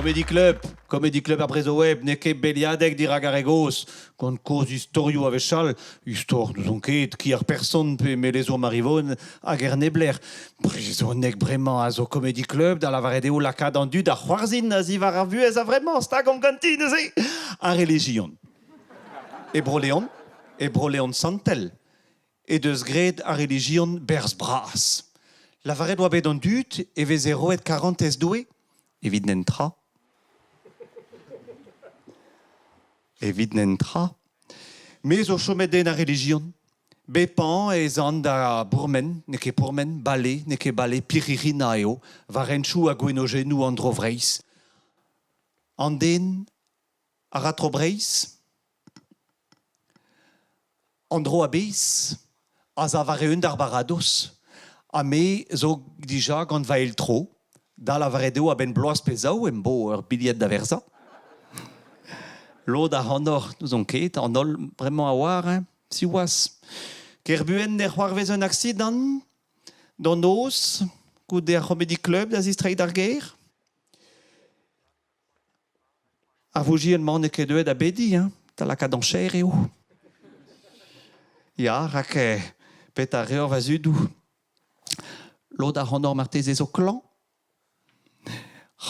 Comedy Club, Comedy Club ar Brezhoweb, n'eo ket beliadeg dirak ar re gozh, gant kozh istorioù a-wechall, istor n'ouzon ket, ki ar person pe melezour Marivon hag er neblec'h. Brezhoneg bremañ a zo Comedy Club, da lavaret eo lakaat an dud da c'hoarzhin a-ziwar ar vuhez a-vremañ, stagomp ganti neuze! Ar relijion. E Bro-Leon, e Bro-Leon santel, he deus graet ar relijion berzh bras. Lavaret oa bet d'an dud e veze roet karantez Doue evit netra. Evit netra. Me zo chomet den a relijion. Bepañ ez an da bourmen, n'eo ket pourmen, bale, n'eo ket bale, pirc'hirinañ eo, war henchoù ha gwenojennoù an Dro-Vreizh. An den a ra tro Breizh An dro a-bezh a za war-eeun d'ar baradoz ha me zo dija gant va eil tro, da lavaret eo a-benn bloaz pe zaou em bo ur bilhed da verzañ. Lod ac'hanoc'h n'ouzon ket, an holl bremañ a oar, hein, siwazh. Ker buan e c'hoarvez un aksidant d'an noz goude ar Comedy Club da zistreiñ d'ar gêr. Ar voujienn-mañ n'eo ket deuet da bediñ hein, da lakaat dañjer eo. Ya, rak petra reor va zudoù? Lod ac'hanoc'h marteze zo klañv.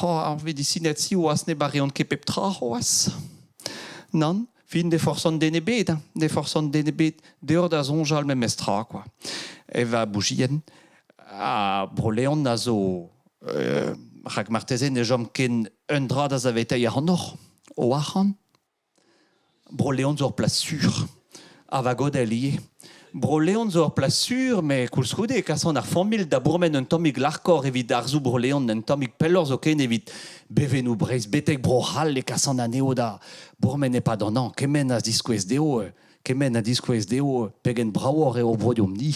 Oh, ar vedisined siwazh ne bareont ket pep tra c'hoazh. Nann, fin ne forzhan den ebet, hein, ne forzhan den ebet. Deoc'h da soñjal memes tra, quoi. Evañ boujienn. Ha Bro-Leon a zo rak marteze ne chom ken un dra da saveteiñ ac'hanoc'h, ho arc'hant. Bro-Leon zo ur plas sur. Ha va godell ivez. Bro-Leon zo ur plas sur, met koulskoude e kasan ar familh da bourmen un tammig larkoc'h evit arzoù Bro-Leon, un tammig pelloc'h zoken evit bevennoù Breizh. Betek Bro-C'hall e kasan anezho da bourmen e-pad an hañv. Kement a ziskouez dezho Kement a diskouez dezho pegen bravoc'h eo bro deomp-ni.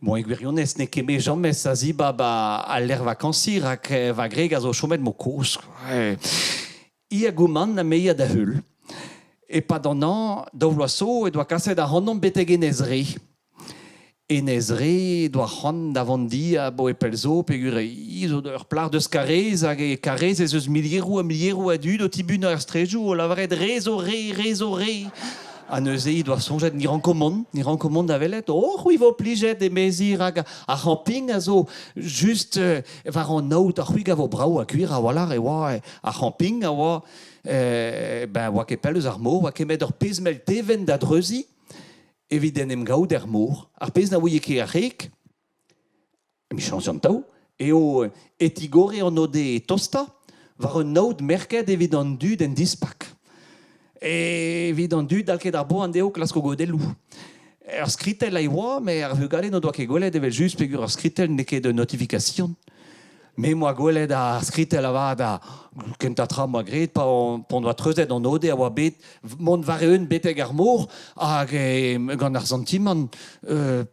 Bon, e gwirionez, n'eo ket me james a zibab al lec'h vakañsiñ rak va gwreg a zo chomet mo kozh. I a gouman ha me ya da heul. E-pad an hañv, daou vloaz zo, he doa kaset ac'hanomp betek Enez-Re. Enez-Re doa c'hoant da vont di abaoe pell zo peogwir hi zo ur plac'h deus Karez hag e Karez ez eus milieroù ha milieroù a dud o tibunañ er straedoù o lavaret re zo re, re zo re. Ha neuze he doa soñjet ni ranko mont, ni ranko mont da welet. Oh, c'hwi vo plijet, emezi, rak ar c'hamping a zo just war an aod, ha c'hwi gavo brav ha gwir a-walc'h e oa ar c'hamping a oa, ben, oa ket pell eus ar mor, oa kemet ur pezh mell tevenn da dreuziñ. Evit en em gaout er mor, ar pezh na ouie ket ar c'hreg, emichañs an tav, eo e tigore an ode tostañ war un aod merket evit an dud en dispak. Evit an dud n'hall ket ar boan dezho klask o godelloù. Ur skritell a oa, met ar vugale n'o doa ket gwelet evel-just peogwir ur skritell n'eo ket un notification. Me 'moa gwelet ar skritell avat ha kentañ tra 'moa graet pa p'on doa treuzet an ode a oa bet mont war-eeun betek ar mor hag gant ar santimant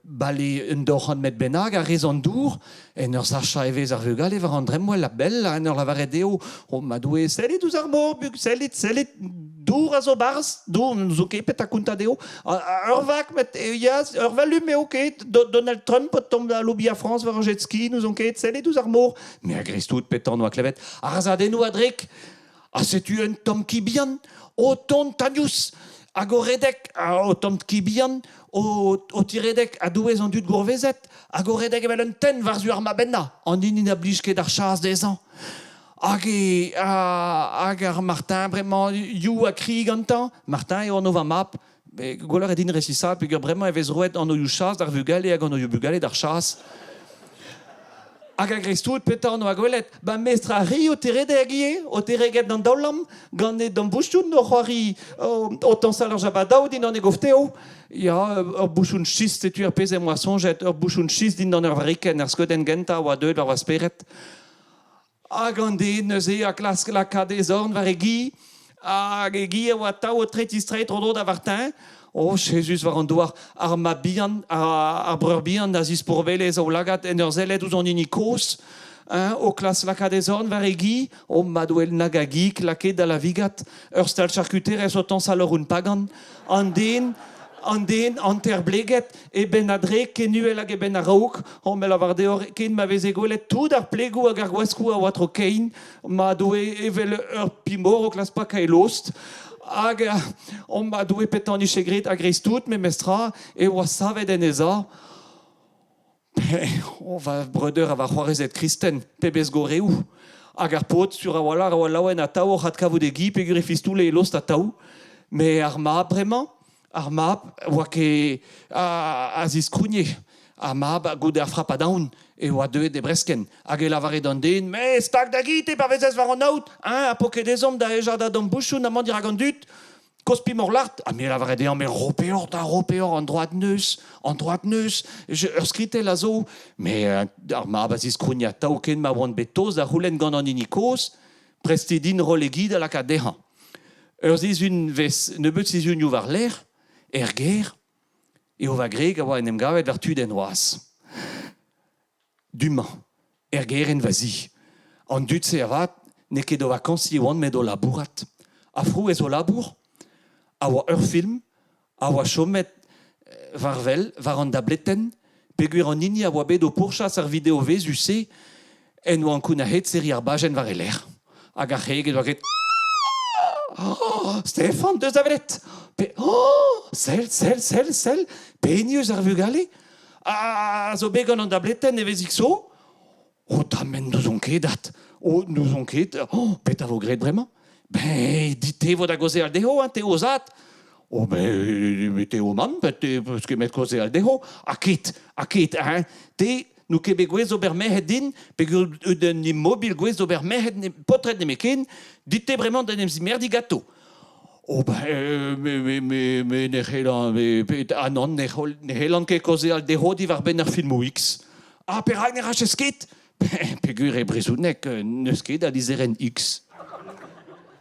bale un 200 metr bennak a-rez an dour en ur sachañ evezh ar vugale war an dremmwel a-bell en ur lavaret dezho oh ma Doue sellit ouzh ar mor sellit sellit Dour a zo 'barzh, dour n'zo ket petra kontañ dezho. Ur vag, met ya, ur valum eo ket. Donald Trump o tont da alobiñ ar Frañs war ur jet ski, n'ouzon ket, sellit ouzh ar mor. Me a gres-tout petra 'noa klevet. Ar a-drek. Ha setu un tamm ki bihan o tont tagnous hag o redek, o tamm ki bihan o, o tiredek a-douez an dud gourvezet hag o redek evel un tenn war-zu ar mab-ennañ, an hini na blij ket ar chas dezhañ. Hag, e, hag ar Martin bremañ, you ha kri gantañ. Martin eo anv va mab. Gwelloc'h eo din resisaat peogwir bremañ e vez roet anvioù chas d'ar vugale hag anvioù bugale d'ar chas. Hag a-greiz-tout, petra on oa gwelet? Ba mestr ar ri o teredek ivez, o tereget d'an daoulamm, gant e damm bouchon o c'hoari, o tañsal ar jabadao dindan e gofteo. Ya, ur bouchon chist, setu ar pezh em boa soñjet, ur bouchon chist dindan ur varikenn, ar skeudenn gentañ a oa deuet war va spered. Hag an den neuze a klask lakaat e zorn war e gi, hag e gi a oa atav o treiñ-distreiñ tro-dro da Vartin. Oh, Jezuz war an douar, ar mab bihan, ar breur bihan a zispourbelle e zaoulagad en ur sellet ouzh an hini kozh, hein, o klask lakaat e zorn war e gi. Oh, madouel nag a gig lakaet da lavigat, ur stal charkuterezh o tañsal ur round pagan. An den An den hanter-bleget, e benn a-drek, ken uhel hag e benn a-raok, oh, me lavar deoc'h, ken ma veze gwelet tout ar plegoù hag ar gwaskoù a oa tro kein, ma doe evel ur pimor o klask pakañ e lost. Hag oh, ma doe petra an ije graet a-greiz-tout, memestra, e oa savet en he za. Oh, va breudeur ha va c'hoarezed kristen, pebezh gorreoù! Hag ar paotr, sur a-walc'h, a oa laouen atav oc'h adkavout e gi peogwir e fistoule e lost atav. Met ar mab bremañ, ar mab oa ket a ziskrougne. Ar mab, goude ar frapad-aon, e oa deuet e breskenn. Hag e lavare d'an den, Me stag da gi, te pa vezez war an aod, hein, ha po ket ezhomm da hejañ da domm bouchon amañ dirak an dud. Kozh pimorlart, ha me lavare dezhañ, me ro peoc'h da ro peoc'h, an droad neus, an droad neus, ur skritell a zo. Mais ar mab a ziskrougn atav ken ma oan bet tost da c'houlenn gant an hini kozh, prestit din roll e gi da lakaat dezhañ. Ur sizhunvezh, nebeut sizhunioù war-lerc'h, er gêr, eo va gwreg a oa en em gavet war tudenn noazh. Du-mañ, er gerent va zi. An dud-se avat n'eo ket o vakañsiñ e oant met o labourat. Ha frouezh o labour a oa ur film a oa chomet war wel war an dabletenn peogwir an hini a oa bet o pourchas ar video vezus-se en oa ankounac'haet serriñ ar bajenn war e lerc'h. Hag ar c'heged oa ket Oh, Stefan, deus da welet Pe oh, sell, sell, sell, sell, pehini eus ar vugale a zo bet gant an dabletenn evezik zo? Oh, tamen n'ouzon ket, dat. Oh, n'ouzon ket. Oh, petra vo graet bremañ? Ben, dit-te vo da gaozeal dezho, hein, te o zad. Oh, ben, te o mamm, te peus ket met kaozeal dezho. Ha ket, ha ket, hein. Te, n'out ket bet gouest d'ober merc'hed din, peogwir out un immobil gouest d'ober merc'hed paotred nemetken, dit-te bremañ d'en em zimerdiñ ganto. Oh ben, me, me, me, me ne c'hellan, me, ah non, ne, ne c'hellan ket kaozeal dezho diwar-benn ar filmoù X. Ah, perak ne rachez ket? Peogwir e brezhoneg n'eus ket a lizherenn X.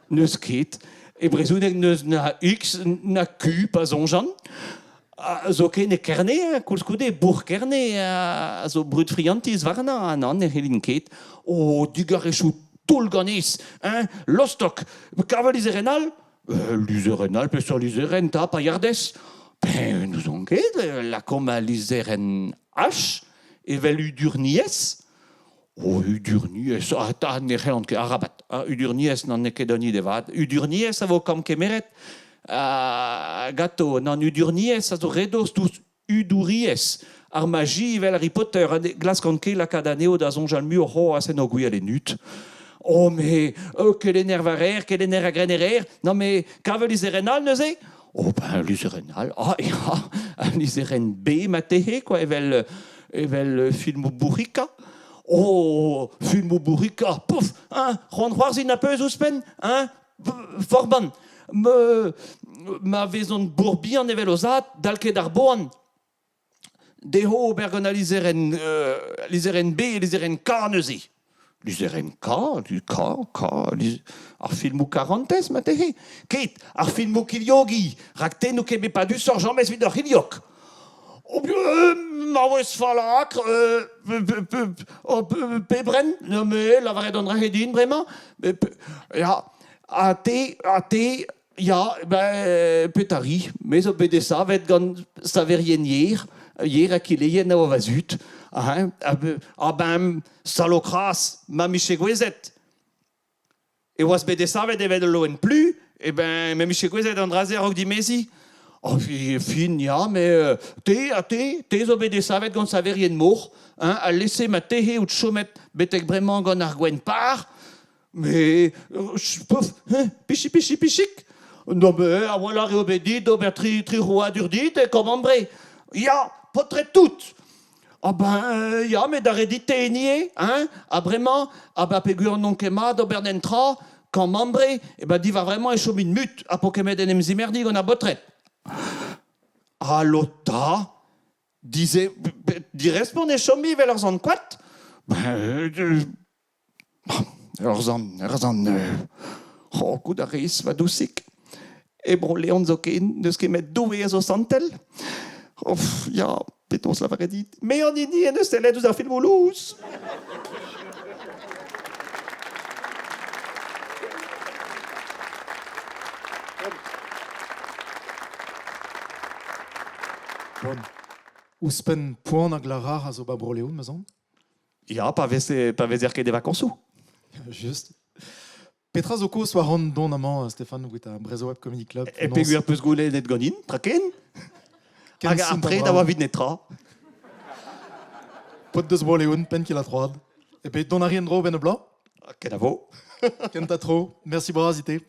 N'eus ket. E brezhoneg n'eus na X na Q pa soñjan. Zoken e Kerne, koulskoude, bourc'h Kerne a zo brud friantiz warnañ, ha nann, ne c'hellin ket. O, digarezioù toull ganez, hein, lostok, kavet lizherenn all? Lizherenn all, peseurt lizherenn 'ta, pailhardez? Ben, n'ouzon ket, lakaomp al lizherenn H, evel hudurniezh. O, hudurniezh, ah, ta, ne c'hellan ket, arabat. Ah, hudurniezh, n'an eo ket un ide vat. Hudurniezh a vo kammkemeret ganto. Nann, hudurniezh a zo redost ouzh hudouriezh. Ar maji evel Harry Potter, ha ne glaskan ket lakaat anezho da soñjal muioc'h c'hoazh en o gwialenn-hud. Oh, mais kelenner war aer, kelenner a grenner Non, mais kavel lizherenn all neuze? Oh, ben, lizherenn all, ah, ya, al lizherenn B marteze, quoi, evel, evel filmoù bourrika. Oh, filmoù bourrika, pouf, hein, c'hoant c'hoarzhin a peus ouzhpenn, hein, forban. Me, ma vezont bourbihan evel o zad, dal ket ar boan. Dezho ober gant al lizherenn, lizherenn B, lizherenn K neuze. Lizherenn K, K, K, ar filmoù karantez marteze. Ket, ar filmoù kilhogi, rak te n'out ket bet padusoc'h james evit ur c'hilhog. Oh, maouez fallakr, pebrenn, me, lavaret an dra-se din bremañ. Ya, ha te, ha te, Ya, ben, petra 'ri? Me zo bet desavet gant saverien yer, yer ha kileien a oa va zud. Ah, ah ben, salokras, ma 'mije gouezet e oas bet desavet evel ul loen plu, eh ben, ma 'mije gouezet an dra-se a-raok dimeziñ. Oh, fin, ya, mais te ha te, te zo bet desavet gant saverien mor, hein, alese ma tehe out chomet betek bremañ gant ar gwenn par, Mais pouf, hein, pichi pichi pichik. Non mais a-walc'h eo bet dit d'ober tri, tri c'hrouadur dit e Komambre. Ya, paotred tout. Ah ben, ya, met da ret dit-te ivez, hein? Ha bremañ, ah ben peogwir n'on ket mat d'ober nen tra, Kamambre, e ben diwar vremañ e chomin mut ha po ket met en em zimerdiñ gant ar baotred. Alo 'ta, dize, direspont e chomi evel ur sant koad? Ben, Ur sant, ur sant oh, goût a rez, va dousig. E Bro-Leon zoken, n'eus ket met Doue a zo santel. Oh, ya, penaos lavaret dit? Me an hini en deus sellet ouzh ar filmoù lous. Poan. Ouzhpenn poan hag glac'har a zo ba Bro-Leon, ma zon. Ya, pa vez pa vezer ket e vakañsoù. Just. Petra zo kaoz war an don amañ, Stéphane, evit ar Brezhoweb Comedy Club? E peogwir peus goulennet ganin, tra ken? Hag ar pred a oa evit netra. Paotr deus Bro-Leon, penn kil ha troad. E pe dont a ri en-dro benn bloaz? Kenavo. Kentañ tro. Merci bras, ite.